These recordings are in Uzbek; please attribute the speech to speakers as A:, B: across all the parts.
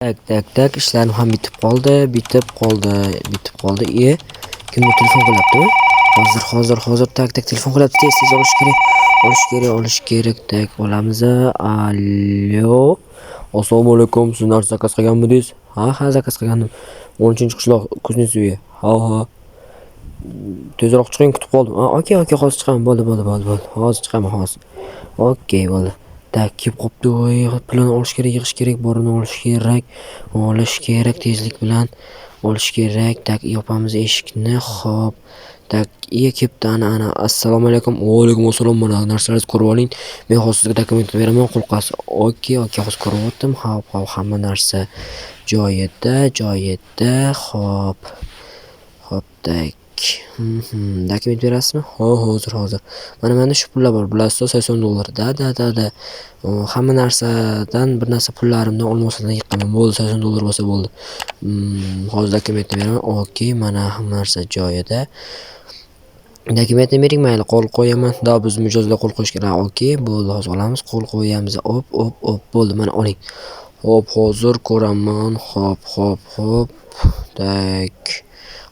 A: Так, так, так, ishlarim ham bitib qoldi, bitib qoldi, bitib qoldi. E, kimdir telefon qilyaptimi? Hozir, hozir, hozir, так, так, telefon qilyapti, tez, tez olish kerak. Olish kerak, olish kerak. Так, olamiz. Allo. Assalomu alaykum. Siz narsa заказ qilganmidingiz? Ha, ha, заказ qilgandim. 13-qishloq, Kuznets uyi. Ha, ha. Tezroq chiqing, kutib qoldim. Ha, okey, okey, hozir chiqaman. Bo'ldi, bo'ldi, bo'ldi, bo'ldi. Hozir chiqaman, hozir. Okey, bo'ldi. Так, kelib qolibdi. Voy, pulini olish kerak, yig'ish kerak, borini olish kerak. Olish kerak tezlik bilan. Olish kerak. Так, yopamiz eshikni. Xo'p. Так, iya kelibdi, ana, ana. Assalomu alaykum. Va alaykum assalom. Mana narsalaringizni ko'rib oling. Men hozir sizga dokumentni beraman, qo'l qo'yasiz. Okey, okey, hozir ko'ryaptim. Hop, hop, hamma narsa joyida, joyida. Xo'p. Xo'p, так. Dokument berasizmi? Ha, hozir, hozir. Mana menda shu pullar bor. Bilasiz, 80 dollar. Да, да, да, да. Hamma narsadan bir narsa pullarimdan olmoslardan yiqqanman. Bo'ldi, 80 dollar bo'lsa bo'ldi. Hozir dokumentni beraman. Okey, mana hamma narsa joyida. Dokumentni bering, mayli, qo'l qo'yaman. Да, biz mijozlar qo'l qo'yish kerak. Okey, bo'ldi, hozir olamiz, qo'l qo'yamiz. Op, op, op, bo'ldi, mana oling. Hop, hozir ko'raman. Hop, hop, hop. Так.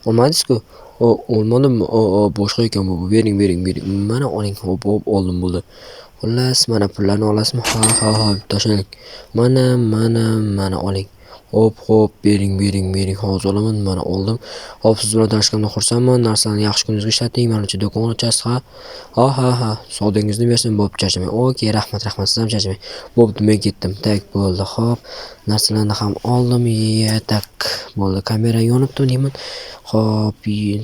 A: Olmadingiz-ku? O, olmadimmi? O, o, boshqa ekan bu. Bering, bering, bering. Mana oling. Hop, hop, oldim, bo'ldi. Xullas, mana pullarni olasizmi? Ha, ha, ha, tashlang. Mana, mana, mana oling. Hop, hop, bering, bering, bering. Hozir olaman. Mana oldim. Hop, siz bilan tanishganimdan xursandman. Narsalarni yaxshi kuningizga ishlating. Manimcha do'kon ochasiz, ha? Ha, ha, ha. Savdongizni bersin, bo'pti, charchamang. Okey, rahmat, rahmat. Siz ham charchamang. Bo'pti, men ketdim. Так, bo'ldi. Hop, narsalarni ham oldim. Ye, так, bo'ldi. Kamera yonibdi deyman. Hop,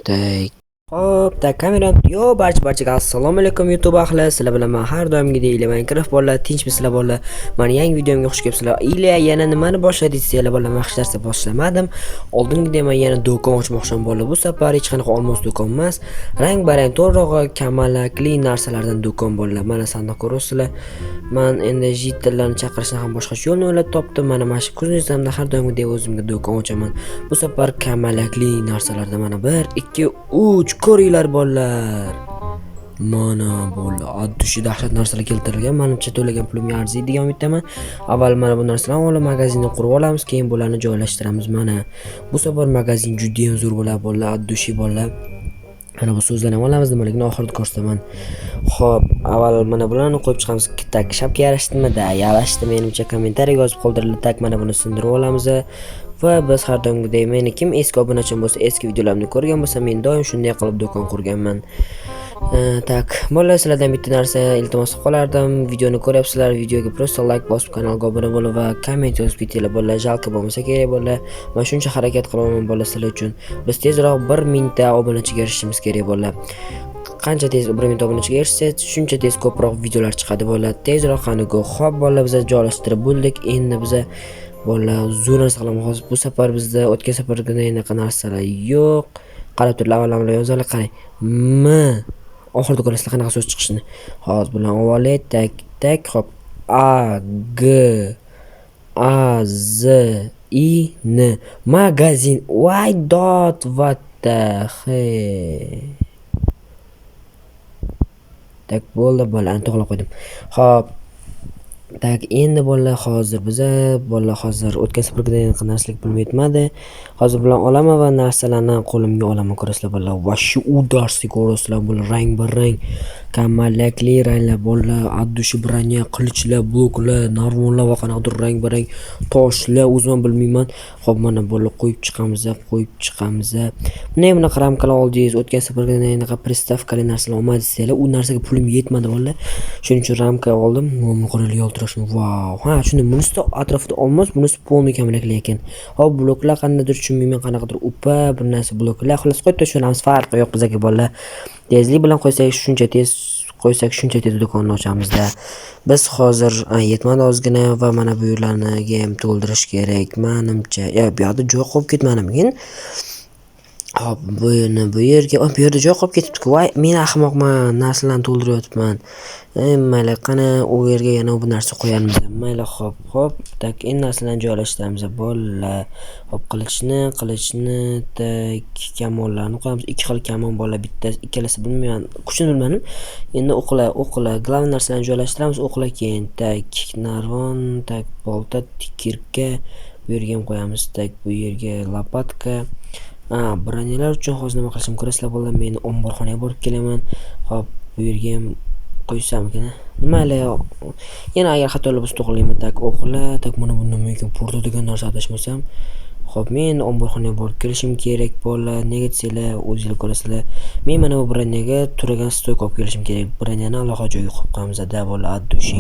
A: так. Xo'p, так, kameram yo barcha barchaga assalomu alaykum, YouTube ahli. Sizlar bilan men har doimgidek Ilya Minecraft bolalar, tinchmisizlar, bolalar? Mani yangi videomga xush kelibsizlar. Ilya yana nimani boshladi desanglar, bolalar, men hech narsa boshlamadim. Oldingidek men yana do'kon ochmoqchiman, bolalar. Bu safar hech qanaqa olmos do'kon emas. Rang-barang, to'g'rirog'i kamalakli narsalardan do'kon, bolalar. Mana sandiq ko'rasizlar. Man endi житель larni chaqirishni ham boshqacha yo'lni o'ylab topdim. Mana shu kuznetsamda har doimgidek o'zimga do'kon ochaman. Bu safar kamalakli narsalardan mana 1, 2, 3 ko'ringlar, bolalar. Mana bolalar, от души dahshat narsalar keltirilgan. Manimcha, to'lagan pulimga arziydi degan umiddaman. Avval mana bu narsalarni olib magazinni qurib olamiz, keyin bularni joylashtiramiz. Mana bu safar magazin juda ham zo'r bo'ladi, bolalar, от души, bolalar. Mana bu so'zlarni ham olamiz, nimaligini oxirida ko'rsataman. Xo'p, avval mana bularni qo'yib chiqamiz. Так, шапка yarashdimi? Да, yarashdi menimcha. Kommentariyaga yozib qoldiringlar. Так, mana buni sindirib olamiz. Va biz har doimgidek, meni kim eski obunachim bo'lsa, eski videolarimni ko'rgan bo'lsa, men doim shunday qilib do'kon qurganman. Так, bolalar, sizlardan bitta narsa iltimos qilib qolardim. Videoni ko'ryapsizlar, videoga просто like bosib, kanalga obuna bo'lib va komment yozib ketinglar, bolalar. Жалко bo'lmasa kerak, bolalar. Men shuncha harakat qilyapman, bolalar, sizlar uchun. Biz tezroq 1000 ta obunachiga erishishimiz kerak, bolalar. Qancha tez 1000 ta obunachiga erishsak, shuncha tez ko'proq videolar chiqadi, bolalar. Tezroq qani go. Xo'p, bolalar, biz joylashtirib bo'ldik. Endi biza, bolalar, zo'r narsa qilamiz. Hozir bu safar bizda o'tgan safargiday anaqa narsalar yo'q. Qarab turinglar, avval yozaylik, qarang. M oxirida ko'rasizlar qanaqa so'z chiqishini. Hozir bularni olib olay. Так, так, xo'p. A G A Z I N. Magazin. Why dot, what the hell? Так, bo'ldi, bolalarni to'g'rilab qo'ydim. Xo'p. Так, endi, bolalar, hozir biza, bolalar, hozir o'tgan safargiday narsalar pulim yetmadi. Hozir bularni olaman va narsalarni qo'limga olaman, ko'rasizlar, bolalar. Вообще ударный ko'rasizlar, bular rang-barang kamalakli ranglar, bolalar, от души броня, qilichlar, bloklar, narvonlar va qanaqadir rang-barang toshlar, o'zim ham bilmayman. Xo'p, mana, bolalar, qo'yib chiqamiz, qo'yib chiqamiz. Bunday bunaqa ramkalar oldingiz, o'tgan safargiday anaqa приставка li narsalar olmadingiz desanglar, u narsaga pulim yetmadi, bolalar. Shuning uchun ramka oldim. Mana qaranglar yaltirashini. Vau. Ha, shunda bunisi atrofida olmos, bunisi полный kamalakli ekan. Hop, bloklar qandaydir tushunmayman, qanaqadir upa bir narsa bloklar. Xullas, qo'yib tashlamiz, farqi yo'q bizga, bolalar. Tezlik bilan qo'ysak, shuncha tez qo'ysak, shuncha tez do'konni ochamizda. Biz hozir yetmadi ozgina va mana bu yerlarniga ham to'ldirish kerak manimcha. Ya, bu yoqda joy qolib ketmadimikin? Hop, bu yerni bu yerga, bu yerda joy qolib ketibdi-ku. Voy, men ahmoqman, narsalarni to'ldiryapman. Mayli, qani u yerga yana bu narsa qo'yamiz. Mayli, hop, hop. Так, endi narsalarni joylashtiramiz, bolalar. Hop, qilichni, qilichni, так, kamonlarni qo'yamiz. Ikki xil kamon, bolalar, bittasi, ikkalasi bilmayman, kuchini bilmadim. Endi o'qlar, o'qlar, главный narsalarni joylashtiramiz, o'qlar keyin. Так, narvon, так, bolta, кирка. Bu yerga ham qo'yamiz. Так, bu yerga lopatka. Броня lar uchun hozir nima qilishim ko'rasizlar bolalar, men omborxonaga borib kelaman. Xo'p, bu yerga ham qo'ysamkin. Mayli, yana agar xatolar bo'lsa to'g'rilayman. Так, o'qila, так mana bu nima ekan? Porto degan narsa adashmasam. Xo'p, men omborxonaga borib kelishim kerak bolalar. Nega desanglar, o'zinglar ko'rasizlar. Men mana bu броня ga turagan стойка olib kelishim kerak. Броня ni alohida joyga qo'yib qo'yamiz, da bolalar, от души.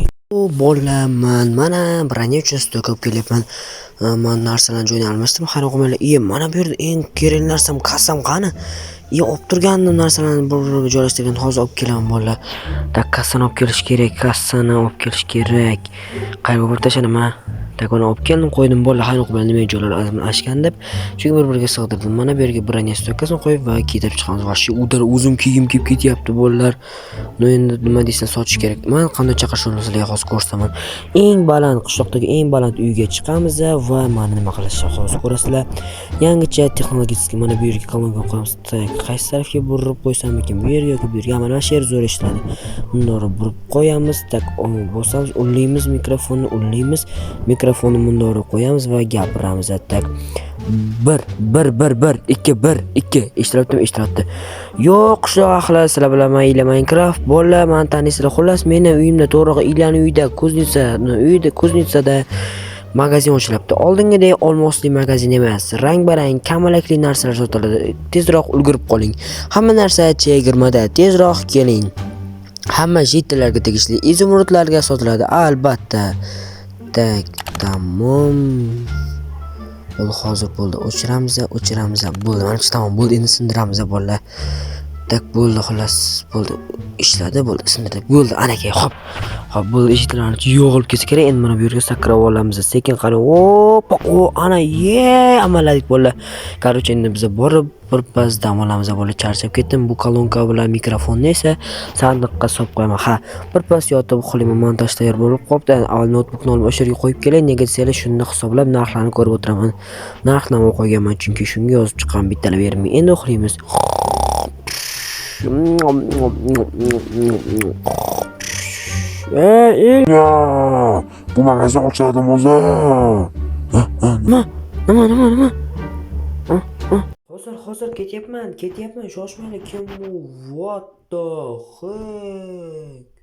A: Bolalar, man mana броня uchun стойка olib kelyapman. Man narsalarni joyini almashtirib, xayrol qilmanglar. Iye, mana bu yerda eng kerakli narsam kassam qani? Iye, olib turgandim narsalarni bir-biriga joylashtirgan. Hozir olib kelaman bolalar. Так, kassani olib kelish kerak, kassani olib kelish kerak. Qayerga borib tashlanaman? Так, uni olib keldim, qo'ydim bolalar, xayrol qilmanglar, nimaga joylar almashgan deb. Chunki bir-biriga sig'dirdim. Mana bu yerga броня стойка sini qo'yib va kiydirib chiqamiz. Вообще удар o'zim kiygim kelib ketyapti bolalar. Но endi nima deysan, sotish kerak. Man qanday chaqirishini sizlarga hozir ko'rsataman. Eng baland qishloqdagi eng baland uyga chiqamiz va mana nima qilishni hozir ko'rasizlar. Yangicha texnologik mana bu yerga kolonka qo'yamiz. Так, qaysi tarafga burib qo'ysam ekan? Bu yerga yoki bu yerga? Mana shu yer zo'r eshitiladi. Bundoq burib qo'yamiz. Так, bosamiz, ulaymiz mikrofonni, ulaymiz. Mikrofonni bundoq qo'yamiz va gapiramiz. Так, 1 1 1 1 2 1 2 eshitilyaptimi? Eshitilyapti. Yo'q, qishloq ahli, sizlar bilan men Ila Minecraft. Bolalar, meni taniysizlar. Xullas, meni uyimda, to'g'rig'i Ilani uyida, кузница, uyida, кузница da magazin ochilyapti. Oldingidek olmosli magazin emas, rang-barang kamalakli narsalar sotiladi. Tezroq ulgurib qoling. Hamma narsa chegirmada, tezroq keling. Hamma житель larga tegishli изумруд larga sotiladi, albatta. Так, tamom. Bo'ldi, hozir bo'ldi. O'chiramiz, o'chiramiz. Bo'ldi, manimcha tamom bo'ldi. Endi sindiramiz bolalar. Так, bo'ldi, xullas, bo'ldi. Ishladi, bo'ldi, sindirdik. Bo'ldi, anaka, hop. Hop, bo'ldi, eshiklarni yo'g'ilib ketsa kerak. Endi mana bu yerga sakrab olamiz. Sekin qarang. Oppa, o, ana, ye, amalladik bolalar. Короче, endi biz borib birpas dam olamiz bolalar. Charchab ketdim. Bu kolonka bilan mikrofonni esa sandiqqa solib qo'yaman. Ha, birpas yotib uxlayman. Montaj tayyor bo'lib qolibdi. Avval noutbukni olib o'sha yerga qo'yib kelay. Nega desanglar, shunda hisoblab narxlarni ko'rib o'tiraman. Narxnoma qo'yganman, chunki shunga yozib chiqqan bittalab bermay. Endi uxlaymiz. Ey,
B: Ya, bu magazin ochiladimi o'zi?
A: Nima? Nima, nima, nima? Hozir, hozir ketyapman, ketyapman. Shoshmanglar, kim bu? What the heck?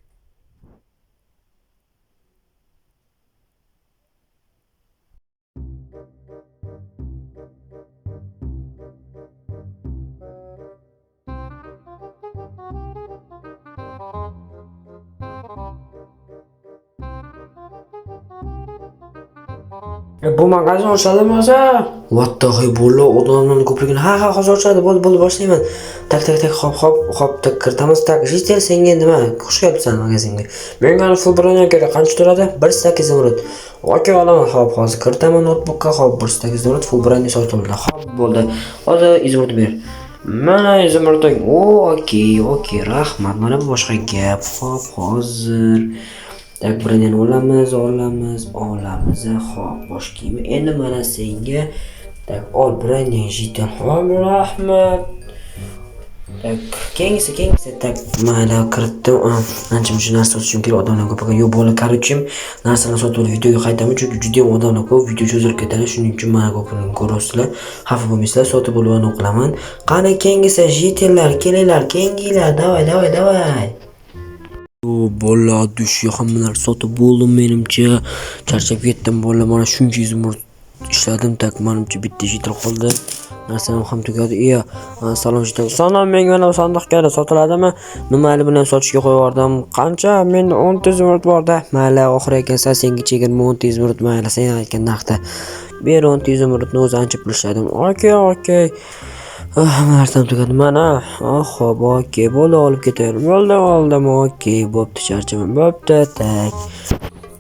A: Bu magazin ochiladimi o'zi? What the heck, bo'ldi, odamlarning ko'pligini. Ha, ha, hozir ochiladi. Bo'ldi, bo'ldi, boshlayman. Так, так, так, hop, hop, hop, так kiritamiz. Так, житель, senga nima? Xush kelibsan magazinga. Menga full броня kerak. Qancha turadi? 1 изумруд. Okey, olaman. Hop, hozir kiritaman noutbukka. Hop, 1 изумруд full броня sotildi. Hop, bo'ldi. Hozir изумруд ber. Mana изумруд ing. O, okey, okey, rahmat. Mana bu boshqa gap. Hop, hozir Так, броня ni olamiz, olamiz, olamiz. Hop, bosh kiyimi. Endi mana senga так, ol броня житель. Hop, rahmat. Так, keyingisi, keyingisi. Так, mayli, kiritdim. Ancha muncha narsa sotishim kerak, odamlar ko'p ekan. Yo'q, bola, короче, narsalarni sotib olib videoga qaytaman, chunki juda ham odamlar ko'p, video cho'zilib ketadi. Shuning uchun mana ko'pini ko'rasizlar. Xafa bo'lmaysizlar, sotib olib anaqa qilaman. Qani keyingisi, житель lar, kelinglar, keyinglar. Давай, давай, давай. O, bola, души hamma narsa sotib bo'ldim menimcha. Charchab ketdim bola, mana shuncha изумруд ishladim. Так, manimcha bitta житель qoldi. Narsalar ham tugadi. Iya, salom житель. Salom, menga mana sandiq kerak, sotiladimi? Mayli, buni ham sotishga qo'yib yubordim. Qancha? Menda 10 ta изумруд borda. Mayli, oxiri ekansan, senga chegirma 10 ta изумруд, mayli, sen aytgan narxda. Ber 10 ta изумруд ni, o'zi ancha pul ishladim. Okey, okey. Hamma narsam tugadi. Mana, xo'p, okey, bo'ldi, olib ketaver. Bo'ldi, oldim, okey, bo'pti, charchama. Bo'pti, так.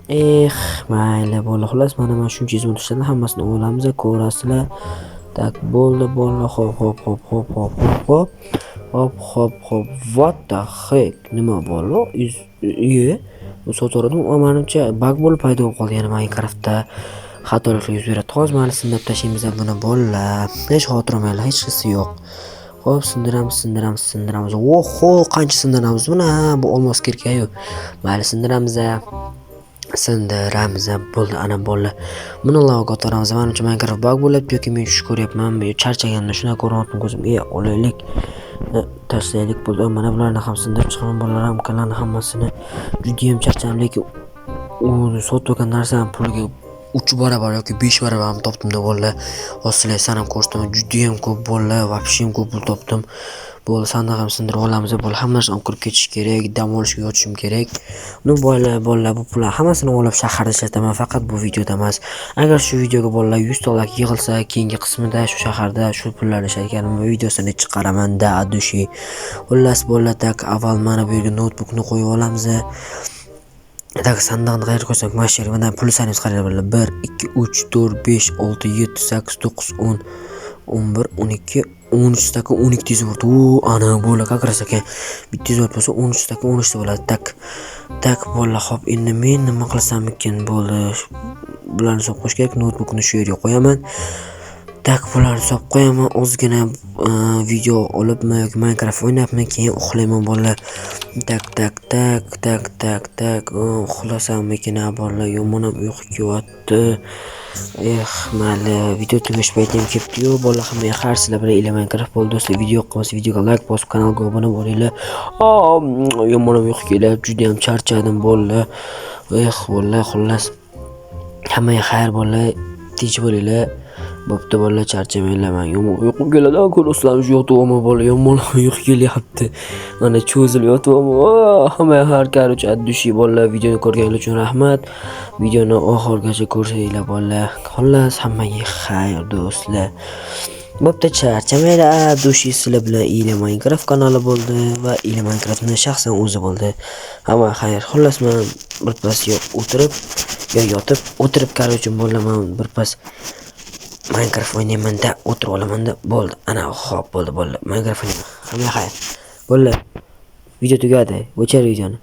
A: Eh, mayli, bo'ldi. Xullas, mana men shuncha изумруд ishladim, hammasini olamiz, ko'rasizlar. Так, bo'ldi, bo'ldi. Xo'p, xo'p, xo'p, xo'p, xo'p, xo'p, xo'p. Xo'p, xo'p, xo'p. What the heck? Nima bo'ldi? Iye, bu sotaverdim. Manimcha баг bo'lib paydo bo'lib qoldi yana Minecraftda. Xatoliklar yuz beradi. Hozir mana sindirib tashlaymiz buni bolalar. Hech xavotir olmanglar, hech qisi yo'q. Xo'p, sindiramiz, sindiramiz, sindiramiz. Oho, qancha sindiramiz buni? Ha, bu olmos kerak-ku. Mayli, sindiramiz. Sindiramiz, bo'ldi, ana bolalar. Buni lavaga otaramiz. Manimcha, Minecraft баг bo'lyapti yoki men tush ko'ryapmanmi? Charchaganimda shunaqa ko'ryapman ko'zim. E, olaylik. Tashlaylik, bo'ldi. Mana bularni ham sindirib chiqaman, bolalar, ramkalarni hammasini. Judayam charchadim, lekin uni sotib olgan narsam puliga 3 barobar yoki 5 barobar ham topdim-da, bolalar. Hozir sizlarga sanab ko'rsataman. Judayam ko'p, bolalar, вообще ko'p pul topdim. Bo'ldi, sandiq ham sindirib olamiz, bo'ldi. Hamma narsani olib kirib ketish kerak, dam olishga yotishim kerak. Ну, bolalar, bu pullarni hammasini olib shaharda ishlataman, faqat bu videoda emas. Agar shu videoga, bolalar, 100 ta layk yig'ilsa, keyingi qismida shu shaharda shu pullarni ishlatganimni videosini chiqaraman да, от души. Xullas, bolalar, так, avval mana bu yerga noutbukni qo'yib olamiz. Так, sandiqni qayerga qo'ysak, mana shu yerga. Mana pul sanaymiz, qaranglar, bolalar. 1, 2, 3, 4, 5, 6, 7, 8, 9, 10, 11, 12, 13 staka, 12 ta izvort. O, ana bolalar, как раз ekan. Bitta izvort bo'lsa, 13 staka, 13 ta bo'ladi. Так. Так, bolalar, xo'p, endi men nima qilsam ekan, bo'ldi. Bularni solib qo'yish kerak. Noutbukni shu yerga qo'yaman. Так, bularni solib qo'yaman. Ozgina video olibmi yoki Minecraft o'ynabmi, keyin uxlayman, bolalar. Так, так, так, так, так, так. Uxlasammikin, bolalar, yomon ham uyqu kelyapti. Eh, mayli, video tugash payti ham kelibdi-yu, bolalar, hammaga xayr, sizlar bilan Ila Minecraft bo'ldi, do'stlar. Video yoqqan videoga layk bosib, kanalga obuna bo'linglar. Yomon ham uyqu kelyapti, juda ham charchadim, bolalar. Eh, bolalar, xullas, hammaga xayr, bolalar, tinch bo'linglar. Bo'pti, bolalar, charchamanglar, man yomon uyqum keladi, ko'rasizlarmi, shu yotyapman, bolalar, yomon uyqu kelyapti. Mana cho'zilib yotyapman. Hammaga xayr, короче, от души, bolalar, videoni ko'rganlar uchun rahmat. Videoni oxirigacha ko'rsanglar, bolalar. Xullas, hammaga xayr, do'stlar. Bo'pti, charchamanglar, от души, sizlar bilan Ila Minecraft kanali bo'ldi va Ila Minecraftni shaxsan o'zi bo'ldi. Hamma xayr. Xullas, men birpas yo o'tirib, yo yotib, o'tirib, короче, bolalar, men birpas Minecraft o'ynayman-da, o'tirib olaman-da, bo'ldi. Ana, hop, bo'ldi, bo'ldi. Minecraft o'ynayman. Hamma xayr. Bo'ldi. Video tugadi. O'chir videoni.